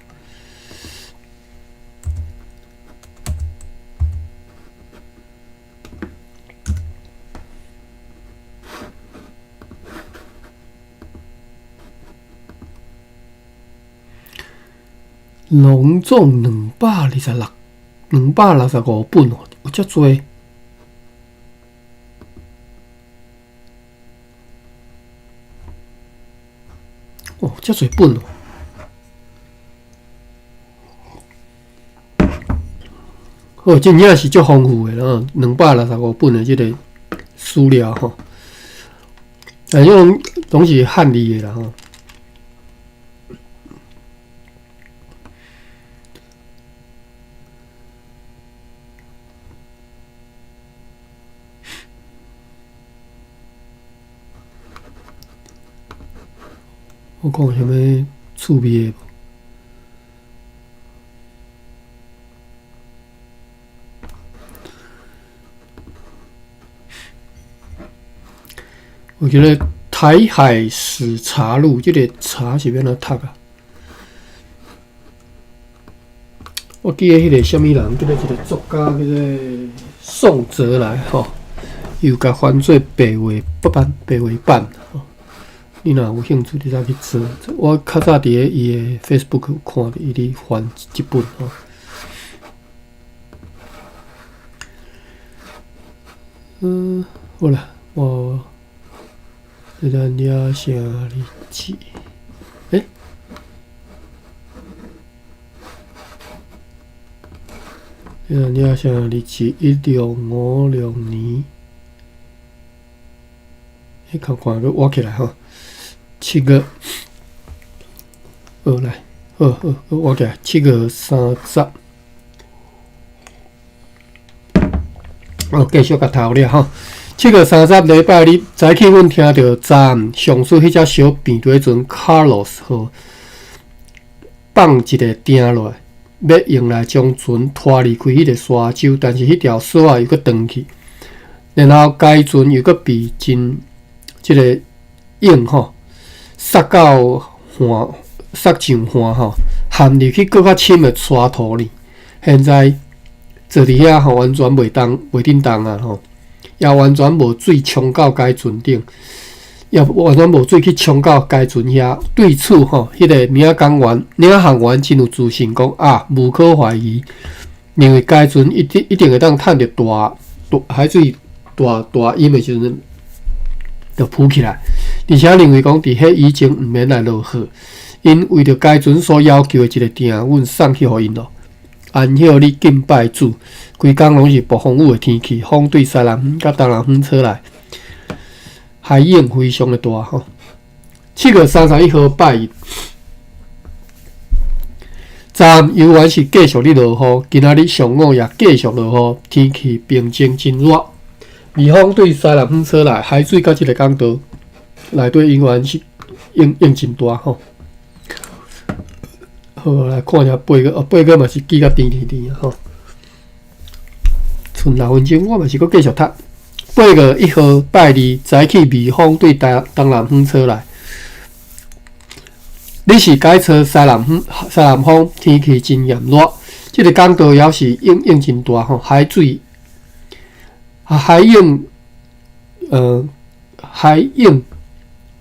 攏總226、265本哦，有遮濟。哦，遮濟本哦！好，真正是足豐富的啦，265本的這个資料吼，啊，這種攏是漢字的啦吼。我看有啥物趣味的無？我覺得台海史查錄，這个查是欲按怎讀啊？我記得彼个啥物人，叫做一个作家，叫做宋哲來吼，伊有共翻做白話版，白話版吼。你若有興趣，你才去做。我較早佇咧伊的 Facebook 有看著伊咧翻這本吼。嗯，好啦，我咱遐寫日記，欸？咱遐寫日記，1656年，欸，看看閣挖起來吼，7月，好來，好好，閣挖起來，7月30。哦，繼續共頭了吼。7月30禮拜日早起，阮聽著昨暗上司彼隻小平底船卡洛斯號放一个碇落來，欲用來將船拖離開彼个沙洲，但是彼條索仔又閣斷去，然後該船又閣被真這个湧吼，殺到岸，殺上岸吼，陷入去閣較深的沙塗裡。現在坐佇遐吼，完全袂動，袂振動啊吼！也完全無水衝到該船頂，也完全無水去衝到該船遐。對此吼，彼个領航員，領航員真有自信講啊，無可懷疑，認為該船一定一定會當趁著大大海水大大湧的時陣，就浮起來。而且認為講佇彼以前毋免來落雨，𪜶為著該船所要求的一个碇，阮送去予𪜶咯。安歇你敬拜主，規工攏是暴風雨的天氣，風對西南方佮東南方吹來，海湧非常的大吼。7月31號拜日，昨暗猶原是繼續咧落雨，今仔日上午也繼續落雨，天氣平靜真熱。微風對西南方吹來，海水佮這个港道內底猶原是湧湧真大吼。好，來看一下八月，哦，八月嘛是記甲甜甜甜吼。賰6分鐘，我嘛是閣繼續讀。8月1號拜二早起，微風對東東南方吹來。你是改吹西南風，西南風天氣真炎熱。這个港道猶是湧湧真大吼，海水海湧海湧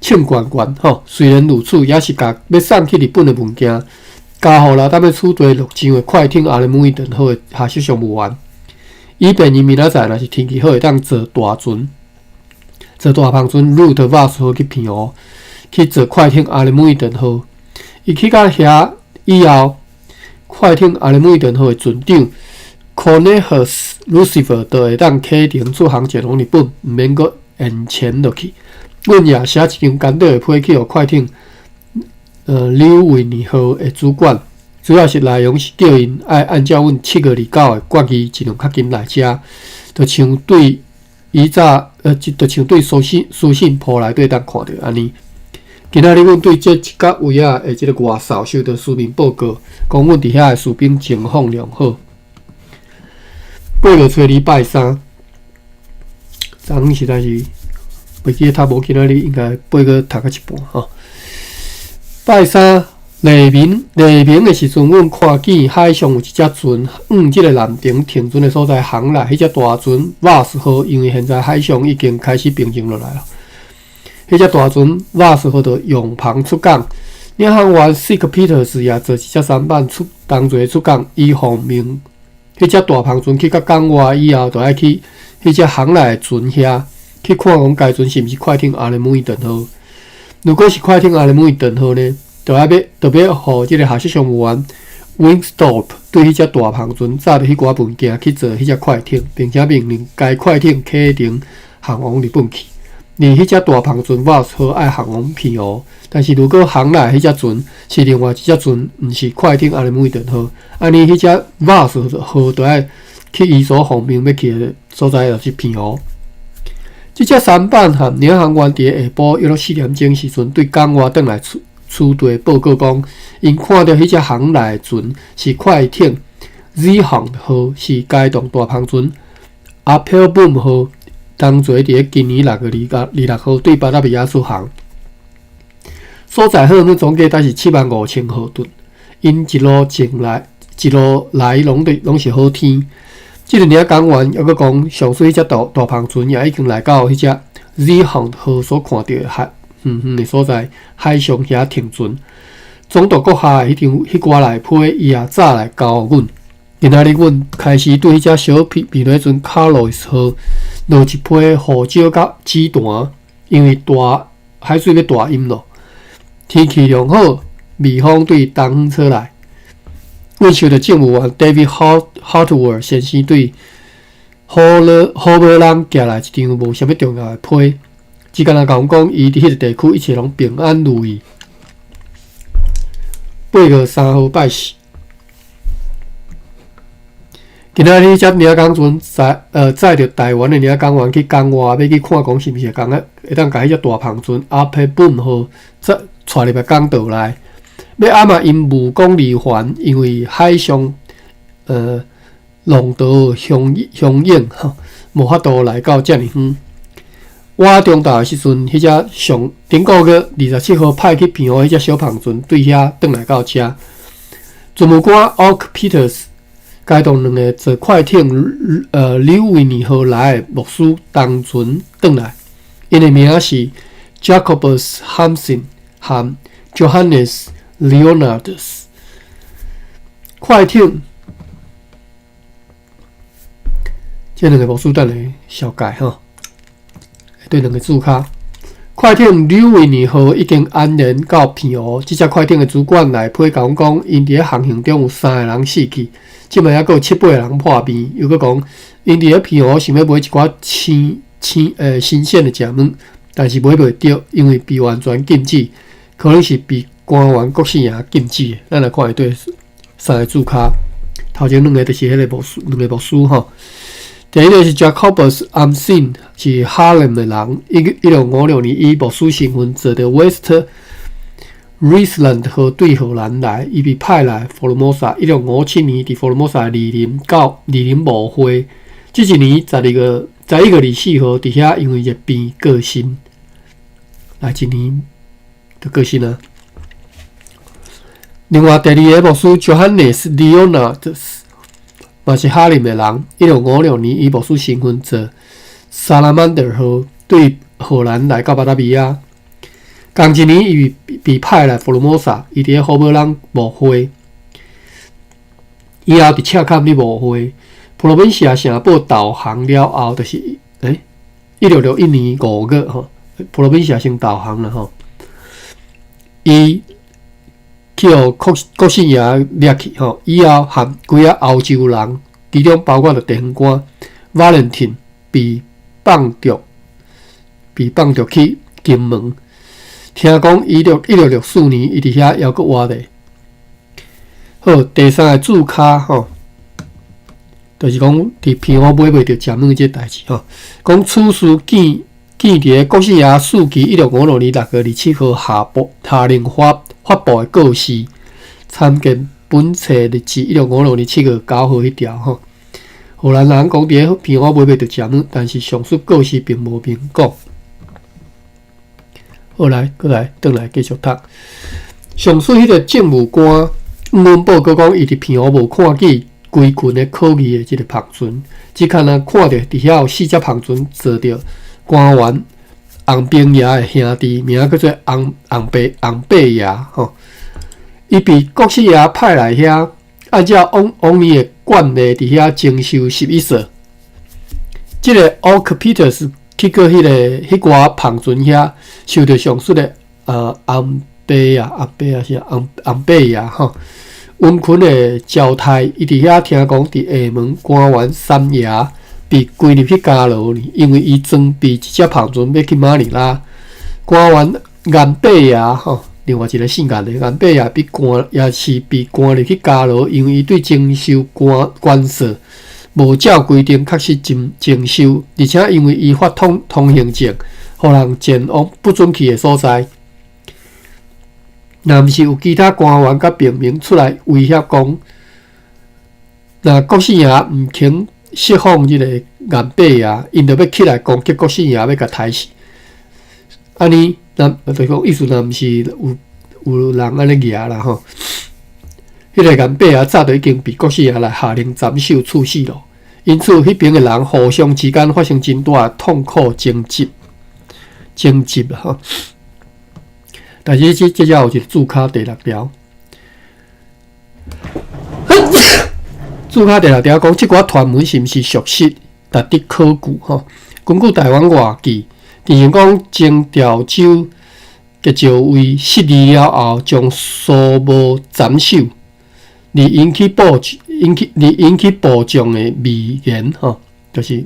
衝懸懸吼。雖然如此，也是共欲送去日本的物件交予啦，踮咧此地落上的快艇阿雷姆伊頓號的下屬商務員，以便𪜶明仔載若是天氣好，會當坐大船，坐大帆船魯特瓦斯號去澎湖，去坐快艇阿雷姆伊頓號。伊去到遐以後，快艇阿雷姆伊頓號的船長科內赫斯魯西弗就會當啟程出航前往日本，毋免閣延前落去。阮也寫一張簡短的批去予快艇柳維尼號的主管，主要是內容是叫𪜶愛按照阮7月29的決議，盡量較緊來遮，就像對以早就像對書信書信簿內底當看著按呢。今仔日阮對這一角位仔的這个外掃收著書面報告，講阮佇遐的士兵情況良好。8月初二拜三，昨昏實在是袂記得讀無，今仔日應該八月讀到一半吼。拜三黎明，黎明的時陣，阮看見海上有一隻船往這个艦艇停船的所在航來。彼隻大船瓦斯號，因為現在海上已經開始平靜落來了。彼隻大船瓦斯號就用帆出港，領航員 Sick Peters 也坐一隻舢舨出同齊出港，伊奉命，彼隻大帆船去到港外以後，就愛去彼隻航來的船遐去看講該船是毋是快艇阿雷姆伊頓號。如果是快艇阿雷姆伊頓號呢？就愛欲特別予這个下屬商務員 Winstop 對彼隻大帆船載著彼寡物件去坐彼隻快艇，並且命令該快艇啟程航往日本去。而彼隻大帆船瓦斯號愛航往澎湖，但是如果航來彼隻船是另外一隻船，毋是快艇阿雷姆伊頓號，按呢彼隻瓦斯號就愛去伊所奉命欲去的所在，就是澎湖。這隻舢舨和領航員佇下晡約莫4點鐘時陣對港外轉來出。此地報告講，𪜶看著彼隻航來的船是快艇 Zeehond 號，是該棟大帆船 Appelboom 號，當船佇咧今年6月26號對巴達維亞出航。所載貨物總計才是75,000荷噸。𪜶一路前來，一路來攏佇攏是好天。這個領港員猶閣講，上述彼隻大大帆船也已經來到彼隻 Zeehond 號所看著的海遠遠的所在海上遐停船。總督閣下的彼張彼寡內批，伊也早來交予阮。今仔日阮開始對彼隻小避雷船卡洛斯號落一批胡椒佮紫檀，因為大海水欲大淹囉。天氣良好，微風對東方吹來。阮受著政務員 David Hartwell 先生對好無人寄來一張無啥物重要的批，只干焦共阮講，伊佇彼个地區一切攏平安如意。8月3號拜四，今仔日這領港船載載著台灣的領港員去港外，欲去看講是毋是會共會當共彼隻大帆船 Appelboom 號載帶入來港島內。欲按嘛𪜶無功而還，因為海上浪潮洶洶湧吼，無法度來到遮爾遠。我中晝的時陣，彼隻上頂個月27號派去澎湖彼隻小帆船對遐轉來到遮。船務官 Oak Peters 偕同兩个坐快艇Leeuwin 號來的牧師同船轉來，𪜶的名是 Jacobus Hampson 和 Johannes Leonardus。快艇，這兩个牧師等下紹介吼。對兩个字跤，快艇 Leeuwin 號已經安然到澎湖。這隻快艇的主管來批共阮講，𪜶佇咧航行中有三个人死去，這擺猶閣有七八个人破病。又閣講，𪜶佇咧澎湖想欲買一寡鮮鮮新鮮的食物，但是買袂著，因為被完全禁止，可能是被官員國姓爺禁止的。咱來看伊對三个字跤，頭前兩个就是彼个牧師，兩个牧師吼。第一个是 Jacobus Amsin，是哈林的人，1656年以牧師身份坐著 West Friesland 號對荷蘭來，伊被派來福爾摩沙。1657年佇福爾摩沙蒞臨到蒞臨牧會。這一年11月24號，佇遐因為熱病過身。來一年就過身啊。另外第二个牧師 Johannes Leonardus 嘛是哈林的人，1656年以牧師身份坐 Salamander 號對荷蘭來到巴達維亞。仝一年，伊被派來福爾摩沙，伊佇咧好無人牧會。以後佇赤崁咧牧會。普羅文西亞城堡投降了後，就是1661年5月吼，普羅文西亞先投降啦吼。伊去予國國姓爺掠去吼，以後和幾仔歐洲人，其中包括著地方官 Valentin 被放逐去金門。聽講1664年，伊佇遐猶閣活咧。好，第三个字跤吼，就是講佇澎湖買袂著食物這代誌吼。講此事見見佇咧國姓爺書記1656年6月27號下布下令發發布的告示，參見本冊日誌1656年7月9號彼條吼。荷蘭人講佇咧澎湖買袂著食物，但是上述告示並無明講。好來，閣來，轉來繼續讀。上述彼个政務官，阮報告講，伊佇澎湖無看見規群的可疑的這个帆船，只干焦看著佇遐有四隻帆船坐著官員洪兵爺的兄弟，名叫做洪洪伯洪伯爺吼。伊被國姓爺派來遐，按照往往年的慣例，佇遐徵收11稅。這个 Oak Peters 去過彼个彼寡帆船遐，受著上述的洪伯啊洪伯啊是洪洪伯爺吼，溫群的招待，伊佇遐聽講，佇廈門官員三爺被歸入去監牢裡，因為伊裝備一隻帆船欲去馬尼拉。官員顏伯爺吼，另外一个姓顏的顏伯爺被關，也是被關入去監牢，因為伊對徵收關關稅無照規定確實徵徵收，而且因為伊發通通行證，予人前往不准去的所在。若毋是有其他官員佮平民出來威脅講，若國姓爺毋肯釋放這個顏伯爺，𪜶就欲起來攻擊國姓爺，欲共刣死。按呢，若就是講意思，若毋是有人按呢蜈啦吼，彼個顏伯爺早就已經被國姓爺來下令斬首處死咯。因此，彼爿的人互相之間發生真大的痛苦爭執，爭執啦吼。但是這遮有一個註卡第六條，註卡第六條講，這寡傳聞是毋是屬實，值得考據吼。根據台灣外記，鄭成功征潮州吉兆衛失利了後，將蘇茂斬首，而引起部將的微言吼，就是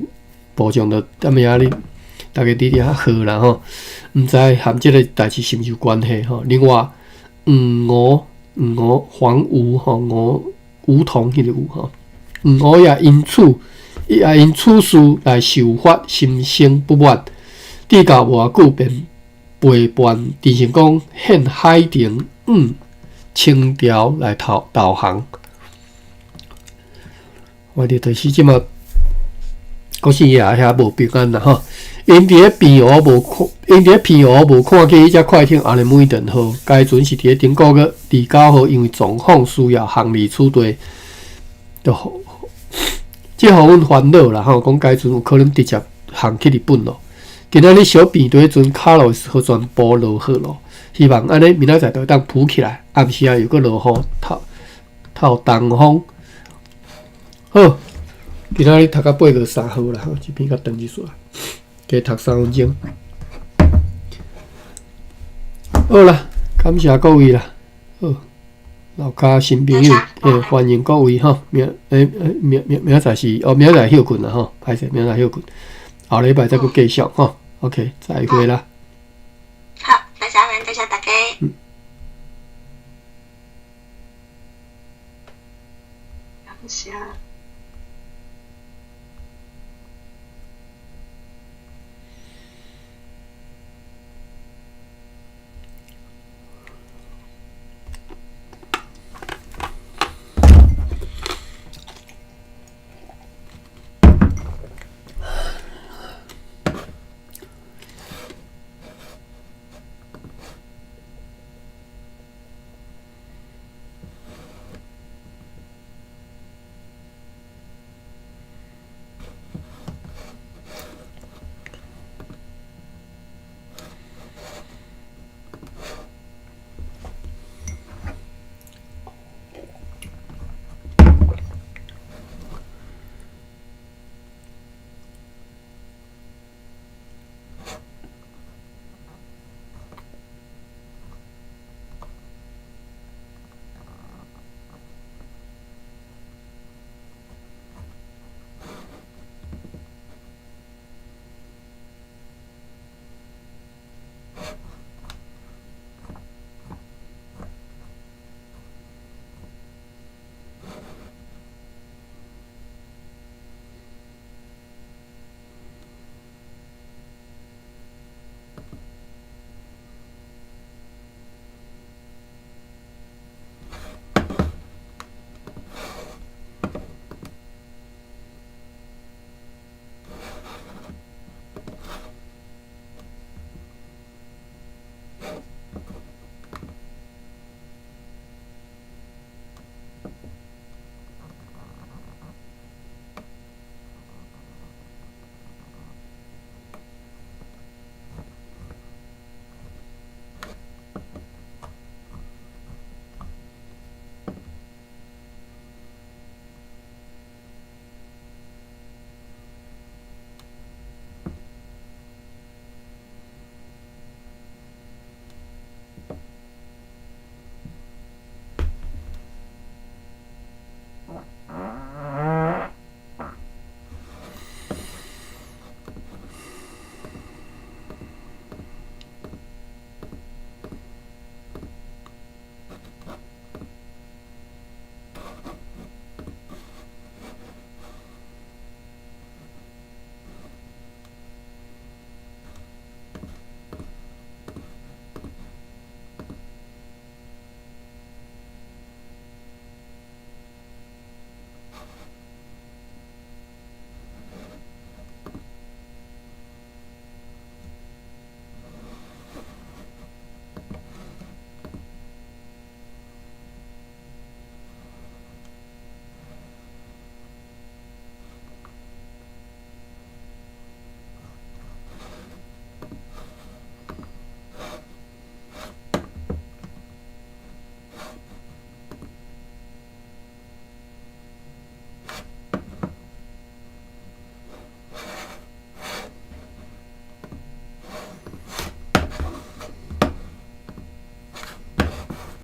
部將就踮遐咧，逐家佇遐喝啦吼，毋知和這个代誌是毋是有關係吼。另外，黃吳黃吳黃吳吼，吳梧桐彼个吳吼，黃吳也因此事來受罰，心生不滿。至到無偌久便背叛鄭成功，獻海澄向清朝來投降。我哋就是這馬國姓爺遐無平安啦吼。𪜶佇咧澎湖無看見彼隻快艇阿雷米頓號，該船是佇咧頂個月29號，因為狀況需要航離此地，就這予阮煩惱啦吼。講該船有可能直接航去日本咯。今仔日小病隊彼陣卡洛斯號全部落雨咯，希望按呢明仔載就會當浮起來。暗時啊又閣落雨，透透東風。好，今仔日讀到83號啦，吼，這篇較長一絲，加讀3分鐘。好啦，感謝各位啦。好，樓跤新朋友，歡迎各位吼。明欸欸明明明仔載是哦，明仔載歇睏啦吼，歹勢，明仔載歇睏。後禮拜再閣繼續吼。OK，再會啦。好，多謝恁，多謝大家。感謝。